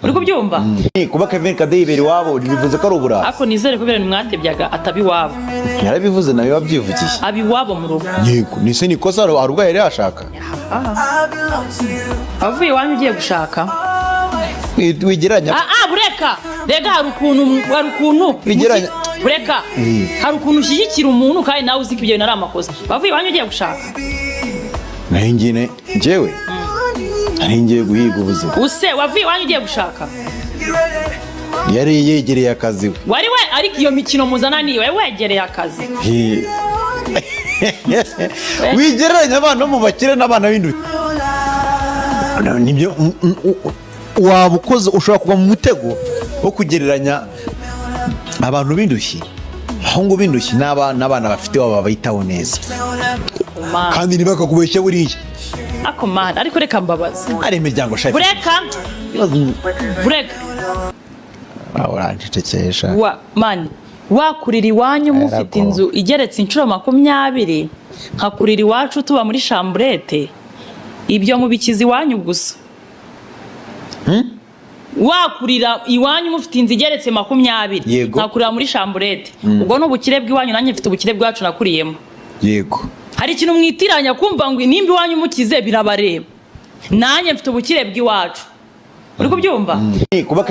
Uri kubyumva? Kuba Kevin Kade yibera iwabo bivuze ko ari uburara? Ariko nizere ko ibintu mwatebyaga ataba iwabo. Yarabivuze nawe, wabyivugiye. Aba iwabo mu rugo. Yego, nise ni ikosa? Hari ubwo yari yashaka. Avuye iwanyu ugiye gushaka. Wigereranya. Ah ah, bureka rega, hari ukuntu bureka. Hari ukuntu ushyigikira umuntu kandi nawe uzi ko ibyo bintu ari amakosa. Bavuye iwanyu ugiye gushaka. Nari ngiye, njyewe nari ngiye guhiga ubuzima. Use wavuye iwanyu ugiye gushaka? Yari yegereye akazi we. Wari we, ariko iyo mikino muzana ni wari wegereye akazi. Wigereranya abana bo mu bakire n'abana b'indushyi. Nibyo, waba ukoze, ushobora kugwa mu mutego wo kugereranya abantu b'indushyi, abahungu b'indushyi n'abana bafite iwabo babitaho neza. Man. Kandi ntibakakubeshye buriya. Ako man, ariko reka mbabaze. Hari imiryango shafi. Bureka, bureka. Urancecekesha. Wa man, wakurira iwanyu mufite Yarago. inzu igeretse inshuro 20, nkakurira iwacu tuba muri chambrette, ibyo mubikiza iwanyu gusa. Wakurira iwanyu mufite inzu igeretse 20, nkakurira muri chambrette, ubwo ni ubukire bw'iwanyu, nanjye mfite ubukire bwacu nakuriyemo. Hari ikintu mwitiranya, kumva ngo nimba iwanyu mukize birabareba, nanjye mfite ubukire bw'iwacu. Uri kubyumva? Kuba